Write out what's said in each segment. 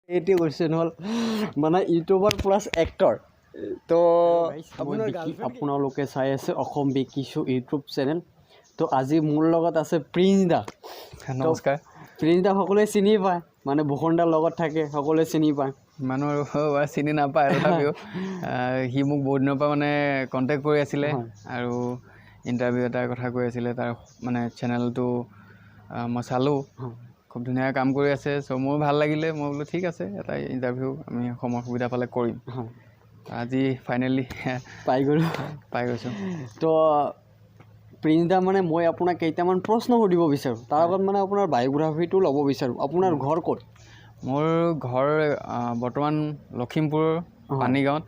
এইটোৱে কুৱেশ্যন হ'ল মানে ইউটিউবাৰ প্লাছ এক্টৰ। তো আপোনাৰ আপোনাৰ আপোনালোকে চাই আছে অসম বিকিছো ইউটিউব চেনেল। তো আজি মোৰ লগত আছে প্ৰিন্স দা। নমস্কাৰ। প্ৰিন্স দা সকলোৱে চিনি পায়, মানে ভূষণ দাৰ লগত থাকে, সকলোৱে চিনি পায়। মানুহ আৰু বাৰু চিনি নাপায়, তথাপিও সি মোক বহুত দিনৰ পৰা মানে কণ্টেক্ট কৰি আছিলে আৰু ইণ্টাৰভিউ এটাৰ কথা কৈ আছিলে। তাৰ মানে চেনেলটো মই চালোঁ, খুব ধুনীয়া কাম কৰি আছে। চ' মোৰ ভাল লাগিলে, মই বোলো ঠিক আছে, এটা ইণ্টাৰভিউ আমি সময় সুবিধা পালে কৰিম। আজি ফাইনেলি পাই গ'লোঁ। পাই গৈছোঁ। তো প্ৰিন্স দা, মানে মই আপোনাক কেইটামান প্ৰশ্ন সুধিব বিচাৰোঁ। তাৰ আগত মানে আপোনাৰ বায়'গ্ৰাফিটো ল'ব বিচাৰোঁ। আপোনাৰ ঘৰ ক'ত? মোৰ ঘৰ বৰ্তমান লখিমপুৰৰ পানীগাঁৱত।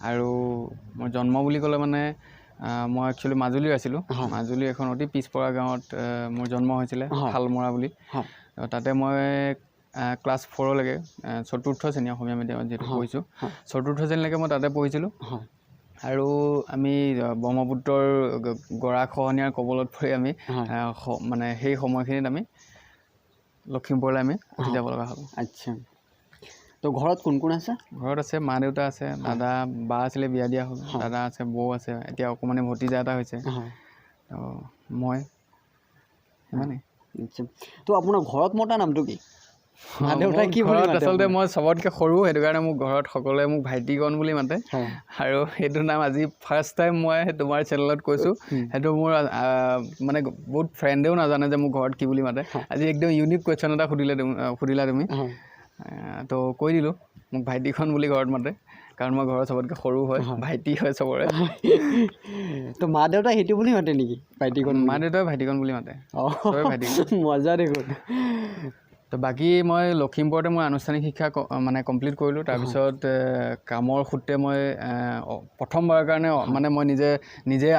আৰু মোৰ জন্ম বুলি ক'লে মানে মই একচুৱেলি মাজুলীৰ আছিলোঁ। মাজুলীৰ এখন অতি পিছপৰা গাঁৱত মোৰ জন্ম হৈছিলে, শালমৰা বুলি। তাতে মই ক্লাছ ফ'ৰলৈকে, চতুৰ্থ শ্ৰেণী, অসমীয়া মিডিয়ামত যিহেতু পঢ়িছোঁ, চতুৰ্থ শ্ৰেণীলৈকে মই তাতে পঢ়িছিলোঁ। আৰু আমি ব্ৰহ্মপুত্ৰৰ গৰাখহনীয়াৰ কবলত পৰি আমি মানে সেই সময়খিনিত আমি লখিমপুৰলৈ আমি উঠি যাব লগা হ'ল। আচ্ছা, তো ঘৰত কোন কোন আছে? ঘৰত আছে মা দেউতা আছে, দাদা বা আছিলে, বিয়া দিয়া হ'ল। দাদা আছে, বৌ আছে, এতিয়া অকণমানি ভতিজা এটা হৈছে। তো মই সিমানেই। আচ্ছা, তো আপোনাৰ ঘৰত মতা নামটো কি? মা দেউতাই কি বুলি ঘৰত মাতে আচলতে আপোনাক? মই চবতকৈ সৰু, সেইটো কাৰণে মোক ঘৰত সকলোৱে মোক ভাইটিকণ বুলি মাতে। আৰু সেইটো নাম আজি ফাৰ্ষ্ট টাইম মই তোমাৰ চেনেলত কৈছোঁ। সেইটো মোৰ মানে বহুত ফ্ৰেণ্ডেও নাজানে যে মোক ঘৰত কি বুলি মাতে। আজি একদম ইউনিক কুৱেশ্যন এটা সুধিলে তুমি, সুধিলা তুমি। তো কৈ দিলোঁ, মোক ভাইটিখন বুলি ঘৰত মাতে, কাৰণ মই ঘৰৰ চবতকৈ সৰু হয়, ভাইটি হয় চবৰে। তো মা দেউতাই সেইটো বুলি মাতে নেকি, ভাইটিকণ? মা দেউতাই ভাইটিকণ বুলি মাতে। চবে ভাইটিকণ। মজা দেখোন। তো বাকী মই লখিমপুৰতে মই আনুষ্ঠানিক শিক্ষা মানে কমপ্লিট কৰিলোঁ। তাৰপিছত কামৰ সূত্ৰে মই প্ৰথমবাৰৰ কাৰণে মানে মই নিজে নিজে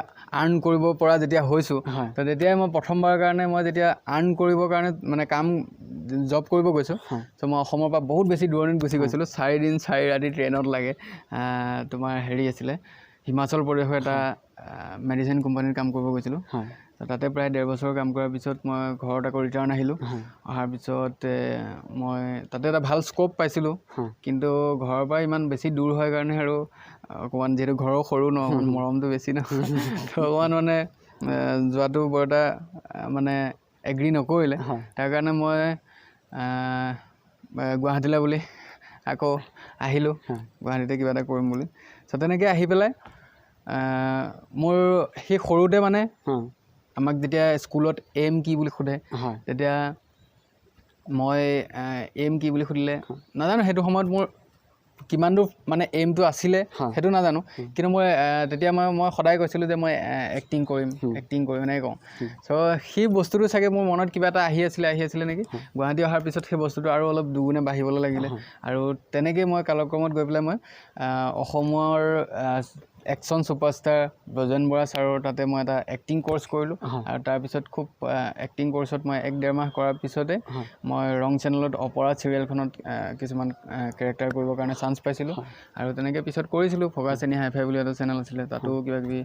আৰ্ণ কৰিব পৰা যেতিয়া হৈছোঁ, তো তেতিয়াই মই প্ৰথমবাৰৰ কাৰণে মই যেতিয়া আৰ্ণ কৰিবৰ কাৰণে মানে কাম জব কৰিব গৈছোঁ, ত' মই অসমৰ পৰা বহুত বেছি দূৰণিত গুচি গৈছিলোঁ। 4 দিন 4 ৰাতি ট্ৰেইনত লাগে। তোমাৰ হেৰি আছিলে, হিমাচল প্ৰদেশৰ এটা মেডিচিন কোম্পানীত কাম কৰিব গৈছিলোঁ। তো তাতে প্ৰায় ডেৰ বছৰ কাম কৰাৰ পিছত মই ঘৰত আকৌ ৰিটাৰ্ণ আহিলোঁ। অহাৰ পিছত মই তাতে এটা ভাল স্ক'প পাইছিলোঁ, কিন্তু ঘৰৰ পৰা ইমান বেছি দূৰ হয় কাৰণে আৰু অকণমান যিহেতু ঘৰৰ সৰু ন, অকণমান মৰমটো বেছি ন, তো অকণমান মানে যোৱাটো বৰ এটা মানে এগ্ৰী নকৰিলে। তাৰ কাৰণে মই গুৱাহাটীলৈ বুলি আকৌ আহিলোঁ, গুৱাহাটীতে কিবা এটা কৰিম বুলি। চ' তেনেকৈ আহি পেলাই মোৰ সেই সৰুতে মানে আমাক যেতিয়া স্কুলত এইম কি বুলি সোধে, তেতিয়া মই এইম কি বুলি সুধিলে নাজানো, সেইটো সময়ত মোৰ কিমান দূৰ মানে এইমটো আছিলে সেইটো নাজানো, কিন্তু মই তেতিয়া মই সদায় কৈছিলোঁ যে মই এক্টিং কৰিম, এক্টিং কৰিম, এনেকৈ কওঁ। চ' সেই বস্তুটো চাগে মোৰ মনত কিবা এটা আহি আছিলে, আহি আছিলে নেকি, গুৱাহাটী অহাৰ পিছত সেই বস্তুটো আৰু অলপ দুগুণে বাঢ়িবলৈ লাগিলে। আৰু তেনেকেই মই কালক্ৰমত গৈ পেলাই মই অসমৰ একশ্যন ছুপাৰষ্টাৰ ব্ৰজেন বৰা ছাৰৰ তাতে মই এটা এক্টিং কৰ্চ কৰিলোঁ। আৰু তাৰপিছত খুব এক্টিং কৰ্চত মই এক ডেৰ মাহ কৰাৰ পিছতে মই ৰং চেনেলত অপৰাধ চিৰিয়েলখনত কিছুমান কেৰেক্টাৰ কৰিবৰ কাৰণে চান্স পাইছিলোঁ। আৰু তেনেকৈ পিছত কৰিছিলোঁ, ফগা চেনি হাই ফাই বুলি এটা চেনেল আছিলে, তাতো কিবা কিবি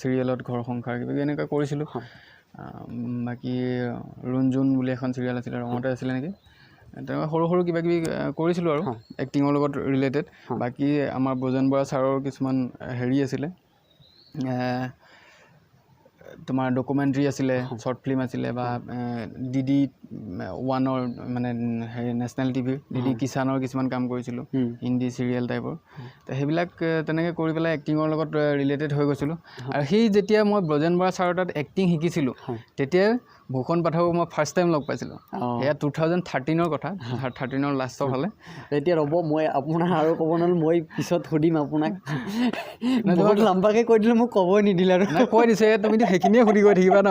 চিৰিয়েলত ঘৰ সংসাৰ কিবা কিবি এনেকুৱা কৰিছিলোঁ। বাকী ৰুণজুন বুলি এখন চিৰিয়েল আছিলে, ৰঙতে আছিলে নেকি, তেনেকুৱা সৰু সৰু কিবা কিবি কৰিছিলোঁ আৰু এক্টিঙৰ লগত ৰিলেটেড। বাকী আমাৰ ব্ৰজেন বৰা ছাৰৰ কিছুমান হেৰি আছিলে, তোমাৰ ডকুমেণ্টৰী আছিলে, শ্বৰ্ট ফিল্ম আছিলে, বা ডি ডি ওৱানৰ মানে হেৰি নেশ্যনেল টিভিৰ ডি ডি কিষাণৰ কিছুমান কাম কৰিছিলোঁ, হিন্দী চিৰিয়েল টাইপৰ। তো সেইবিলাক তেনেকৈ কৰি পেলাই এক্টিঙৰ লগত ৰিলেটেড হৈ গৈছিলোঁ। আৰু সেই যেতিয়া মই ব্ৰজেন বৰা ছাৰৰ তাত এক্টিং শিকিছিলোঁ, তেতিয়াই ভূষণ পাঠকক মই ফাৰ্ষ্ট টাইম লগ পাইছিলোঁ। সেয়া 2013ৰ কথা, 13ৰ লাষ্টৰ ফালে। এতিয়া ৰ'ব, মই আপোনাৰ আৰু ক'ব নোৱাৰোঁ, মই পিছত সুধিম আপোনাক। বহুত লাম্বাকৈ কৈ দিলে, মোক ক'বই নিদিলে আৰু। নাই, কৈ দিছে, তুমিতো সেইখিনিয়ে সুধি গৈ থাকিবা ন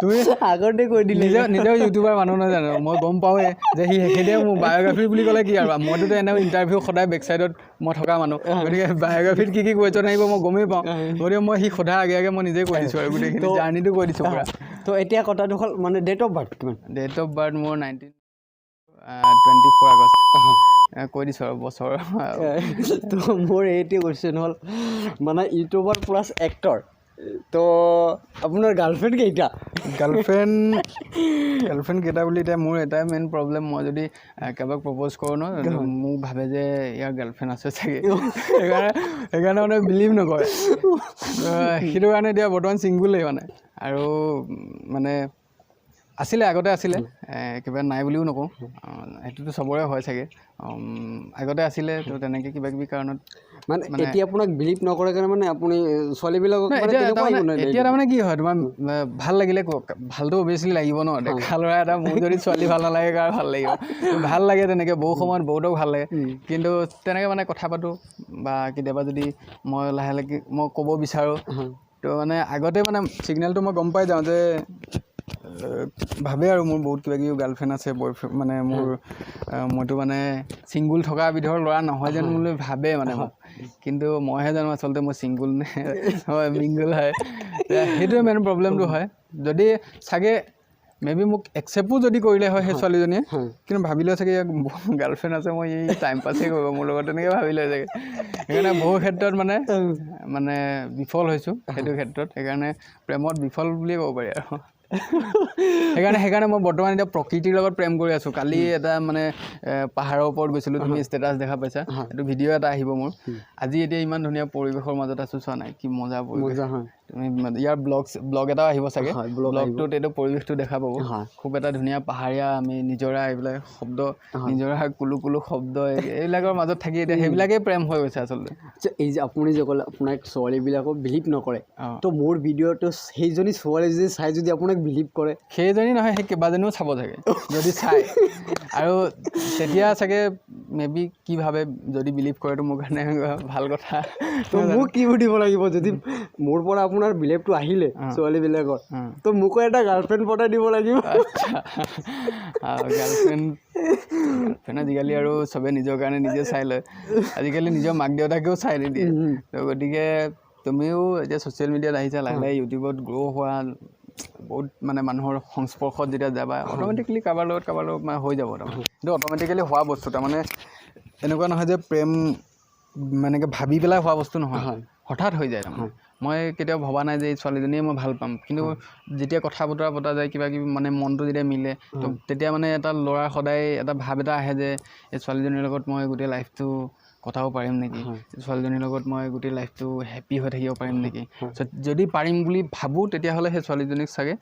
তুমি। আগতে কৈ দিলে। নিজেও ইউটিউবাৰ মানুহ নহয় জানো? মই গম পাওঁৱেই যে সি সেইখিনিয়ে মোৰ বায়'গ্ৰাফী বুলি ক'লে কি আৰু মইতোতো এনেও ইণ্টাৰভিউ সদায় বেক চাইডত মই থকা মানুহ, গতিকে বায়'গ্ৰাফীত কি কি কুৱেশ্যন আহিব মই গমেই পাওঁ। গতিকে মই সি সোধাৰ আগে আগে মই নিজেই কৈ দিছোঁ আৰু গোটেইখিনি জাৰ্ণিটো কৈ দিছোঁ পূৰা। তো এতিয়া কথাটো হ'ল মানে ডেট অফ বাৰ্থ কিমান? ডেট অফ বাৰ্থ মোৰ 1924 আগষ্ট। কৈ দিছোঁ আৰু বছৰ। তো মোৰ এইটোৱে কুৱেশ্যন হ'ল মানে ইউটিউবাৰ প্লাছ এক্টৰ। তো আপোনাৰ গাৰ্লফ্ৰেণ্ড কেইটা? গাৰ্লফ্ৰেণ্ড, গাৰ্লফ্ৰেণ্ড কেইটা বুলি এতিয়া মোৰ এটাই মেইন প্ৰব্লেম, মই যদি কাৰোবাক প্ৰপ'জ কৰোঁ ন, মোক ভাবে যে ইয়াৰ গাৰ্লফ্ৰেণ্ড আছে চাগে, সেইকাৰণে মানে বিলিভ নকৰে। সেইটো কাৰণে এতিয়া বৰ্তমান ছিংগুলেই মানে। আৰু মানে আছিলে, আগতে আছিলে, একেবাৰে নাই বুলিও নকওঁ, সেইটোতো চবৰে হয় চাগে। আগতে আছিলে, তো তেনেকৈ কিবা কিবি কাৰণত মানে এতিয়া আপোনাক বিলিভ নকৰে কাৰণে মানে আপুনি ছোৱালীবিলাকক নাই, মানে এতিয়া তেনেকুৱা তাৰমানে একো নাই। এতিয়া তাৰমানে কি হয়, তোমাৰ ভাল লাগিলে ভালটো অভিয়াছলি লাগিব ন। ডেকা ল'ৰা এটা মোৰ যদি ছোৱালী ভাল নালাগে, কাৰ ভাল লাগিব? ভাল লাগে তেনেকৈ, বহু সময়ত বহুতক ভাল লাগে। কিন্তু তেনেকৈ মানে কথা পাতোঁ বা কেতিয়াবা যদি মই লাহে লাহে মই ক'ব বিচাৰোঁ, তো মানে আগতে মানে ছিগনেলটো মই গম পাই যাওঁ যে ভাবে আৰু মোৰ বহুত কিবা কিবি গাৰ্লফ্ৰেণ্ড আছে, বয়ফ্ৰেণ্ড, মানে মোৰ মইতো মানে ছিংগুল থকা বিধৰ ল'ৰা নহয় যেন বুলি ভাবে মানে মোক। কিন্তু মইহে জানো আচলতে মই ছিংগুল নে হয় মিংগুল হয়। এতিয়া সেইটোৱে মেইন প্ৰব্লেমটো হয়। যদি চাগে মে বি মোক একচেপ্টো যদি কৰিলে হয় সেই ছোৱালীজনীয়ে, কিন্তু ভাবিলে চাগে ইয়াক গাৰ্লফ্ৰেণ্ড আছে, মই এই টাইম পাছেই কৰিব মোৰ লগত, তেনেকৈ ভাবিলে চাগে। সেইকাৰণে বহু ক্ষেত্ৰত মানে মানে বিফল হৈছোঁ সেইটো ক্ষেত্ৰত। সেইকাৰণে প্ৰেমত বিফল বুলিয়ে ক'ব পাৰি আৰু। সেইকাৰণে মই বৰ্তমান এতিয়া প্ৰকৃতিৰ লগত প্ৰেম কৰি আছোঁ। কালি এটা মানে পাহাৰৰ ওপৰত গৈছিলোঁ, তুমি ষ্টেটাছ দেখা পাইছা, এইটো ভিডিঅ' এটা আহিব মোৰ। আজি এতিয়া ইমান ধুনীয়া পৰিৱেশৰ মাজত আছোঁ, চোৱা নাই কি মজা পৰিৱেশ। মজা হয়। তুমি ইয়াৰ ব্লগ এটাও আহিব চাগে, হয়, ব্লগ আহিব। ব্লগটোত এইটো পৰিৱেশটো দেখা পাব। খুব এটা ধুনীয়া পাহাৰীয়া, আমি নিজৰা, এইবিলাক শব্দ, নিজৰা কুলু কুলু শব্দ, এইবিলাকৰ মাজত থাকি এতিয়া সেইবিলাকেই প্ৰেম হৈ গৈছে আচলতে। আচ্ছা, এই যে আপুনি যে ক'লে আপোনাক ছোৱালীবিলাকো বিলিভ নকৰে, তো মোৰ ভিডিঅ'টো সেইজনী ছোৱালী যদি চাই যদি আপোনাক বিলিভ কৰে? সেইজনী নহয়, সেই কেইবাজনীও চাব চাগে যদি চাই। আৰু তেতিয়া চাগে মে বি কি ভাবে, যদি বিলিভ কৰেতো মোৰ কাৰণে ভাল কথা। তো মোক কি সুধিব লাগিব, যদি মোৰ পৰা আপোনাৰ বিলিভটো আহিলে ছোৱালীবিলাকৰ, তো মোকো এটা গাৰ্লফ্ৰেণ্ড পতাই দিব লাগিব। গাৰ্লফ্ৰেণ্ড গাৰ্লফ্ৰেণ্ড আজিকালি আৰু চবে নিজৰ কাৰণে নিজে চাই লয়, আজিকালি নিজৰ মাক দেউতাকেও চাই নিদিয়ে। তো গতিকে তুমিও এতিয়া ছ'চিয়েল মিডিয়াত আহিছা, লাহে লাহে ইউটিউবত গ্ৰ' হোৱা, বহুত মানে মানুহৰ সংস্পৰ্শত যেতিয়া যাবা, অট'মেটিকেলি কাৰোবাৰ লগত মানে হৈ যাব। তাৰমানে সেইটো অট'মেটিকেলি হোৱা বস্তু, তাৰমানে এনেকুৱা নহয় যে প্ৰেম মানে ভাবি পেলাই হোৱা বস্তু নহয়, হঠাৎ হৈ যায়। তাৰমানে মই কেতিয়াও ভবা নাই যে এই ছোৱালীজনীয়ে মই ভাল পাম, কিন্তু যেতিয়া কথা বতৰা পতা যায়, কিবা কিবি মানে মনটো যেতিয়া মিলে, তো তেতিয়া মানে এটা ল'ৰাৰ সদায় এটা ভাৱ এটা আহে যে এই ছোৱালীজনীৰ লগত মই গোটেই লাইফটো কটাব পাৰিম নেকি, ছোৱালীজনীৰ লগত মই গোটেই লাইফটো হেপ্পী হৈ থাকিব পাৰিম নেকি। যদি পাৰিম বুলি ভাবোঁ, তেতিয়াহ'লে সেই ছোৱালীজনীক চাগে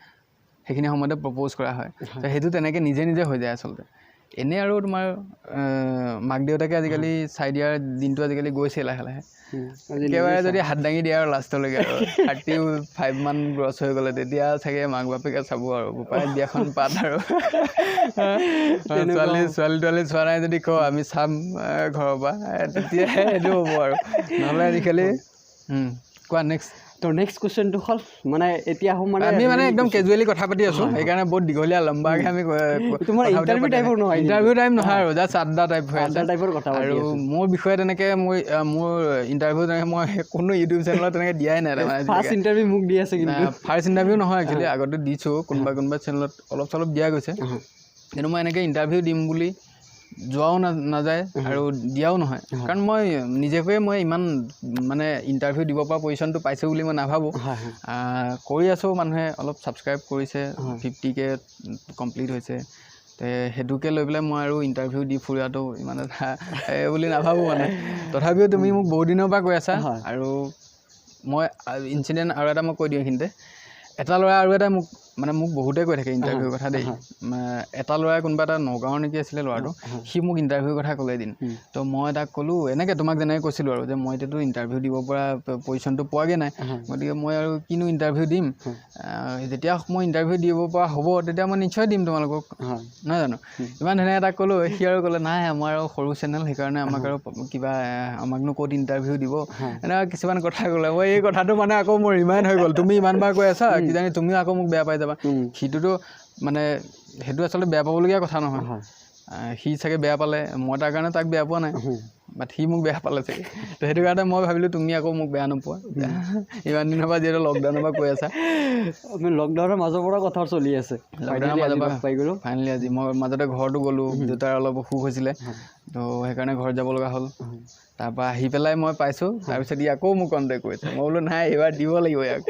সেইখিনি সময়তে প্ৰপ'জ কৰা হয়। তো সেইটো তেনেকৈ নিজে নিজে হৈ যায় আচলতে। এনেই আৰু তোমাৰ মাক দেউতাকে আজিকালি চাই দিয়াৰ দিনটো আজিকালি গৈছে লাহে লাহে। একেবাৰে যদি হাত দাঙি দিয়ে আৰু লাষ্টলৈকে আৰু 35 মান ক্ৰছ হৈ গ'লে, তেতিয়া চাগে মাক বাপেকে চাব আৰু বোপাই বিয়াখন পাত আৰু ছোৱালী ছোৱালী তোৱালী চোৱা নাই যদি ক, আমি চাম ঘৰৰ পৰা, তেতিয়াহে সেইটো হ'ব আৰু, নহ'লে আজিকালি। কোৱা নেক্সট। তো নেক্সট কুৱেশ্যনটো হ'ল মানে এতিয়া আহোঁ মানে আমি মানে একদম কেজুৱেলি কথা পাতি আছোঁ, সেইকাৰণে বহুত দীঘলীয়া লম্বাকৈ আমি তোমাৰ ইণ্টাৰভিউ টাইপৰ নহয়। ইণ্টাৰভিউ টাইপ নহয় আৰু জাষ্ট আড্ডা টাইপ হৈ আছে। টাইপৰ কথা। আৰু মোৰ বিষয়ে তেনেকৈ মই মোৰ ইণ্টাৰভিউ তেনেকৈ মই কোনো ইউটিউব চেনেলত তেনেকৈ দিয়াই নাই। তাৰমানে ফাৰ্ষ্ট ইণ্টাৰভিউ মোক দি আছে কিন্তু। ফাৰ্ষ্ট ইণ্টাৰভিউ নহয় একচুৱেলি, আগতে দিছোঁ, কোনোবা কোনোবা চেনেলত অলপ চলপ দিয়া গৈছে, কিন্তু মই এনেকৈ ইণ্টাৰভিউ দিম বুলি যোৱাও নাযায় আৰু দিয়াও নহয়, কাৰণ মই নিজকে মই ইমান মানে ইণ্টাৰভিউ দিব পৰা পজিশ্যনটো পাইছোঁ বুলি মই নাভাবোঁ। কৰি আছোঁ, মানুহে অলপ ছাবস্ক্ৰাইব কৰিছে, 50K complete হৈছে, তে সেইটোকে লৈ পেলাই মই আৰু ইণ্টাৰভিউ দি ফুৰাটো ইমান এটা এই বুলি নাভাবোঁ মানে। তথাপিও তুমি মোক বহুত দিনৰ পৰা কৈ আছা। আৰু মই ইনচিডেণ্ট আৰু এটা মই কৈ দিওঁ এইখিনিতে। এটা ল'ৰা আৰু এটা মোক মানে মোক বহুতে কৈ থাকে ইণ্টাৰভিউৰ কথা দেই। এটা ল'ৰাই, কোনোবা এটা নগাঁৱৰ নেকি আছিলে ল'ৰাটো, সি মোক ইণ্টাৰভিউৰ কথা ক'লে এদিন। তো মই তাক ক'লোঁ এনেকৈ তোমাক যেনেকৈ কৈছিলোঁ আৰু যে মই এতিয়াতো ইণ্টাৰভিউ দিব পৰা পজিশ্যনটো পোৱাগৈ নাই, গতিকে মই আৰু কিনো ইণ্টাৰভিউ দিম, যেতিয়া মই ইণ্টাৰভিউ দিব পৰা হ'ব তেতিয়া মই নিশ্চয় দিম তোমালোকক, নহয় জানো? ইমান ধুনীয়া তাক ক'লোঁ। সি আৰু ক'লে নাই, আমাৰ আৰু সৰু চেনেল, সেইকাৰণে আমাক আৰু কিবা আমাকনো ক'ত ইণ্টাৰভিউ দিব, এনেকুৱা কিছুমান কথা ক'লে। মই এই কথাটো মানে আকৌ মোৰ ৰিমাইণ্ড হৈ গ'ল, তুমি ইমানবাৰ কৈ আছা, কিজানি তুমিও আকৌ মোক বেয়া পাই যাবা। সিটোতো মানে সেইটো আচলতে বেয়া পাবলগীয়া কথা নহয়। সি চাগে বেয়া পালে, মই তাৰ কাৰণে তাক বেয়া পোৱা নাই, বাট সি মোক বেয়া পালে চাগে। তো সেইটো কাৰণে মই ভাবিলোঁ তুমি আকৌ মোক বেয়া নোপোৱা, ইমান দিনৰ পৰা যিহেতু লকডাউনৰ পৰা কৈ আছা। আমি লকডাউনৰ মাজৰ পৰা কথা চলি আছে। লকডাউনৰ Finally মাজৰ আজি পৰা লগ পাই গ'লোঁ। ফাইনেলি আজি মই মাজতে ঘৰতো গ'লোঁ, দেউতাৰ অলপ অসুখ হৈছিলে, তো সেইকাৰণে ঘৰত যাব লগা হ'ল। তাৰপৰা আহি পেলাই মই পাইছোঁ, তাৰপিছত ই আকৌ মোক কণ্টেক্ট কৰিছে। মই বোলো নাই, এইবাৰ দিব লাগিব ইয়াক।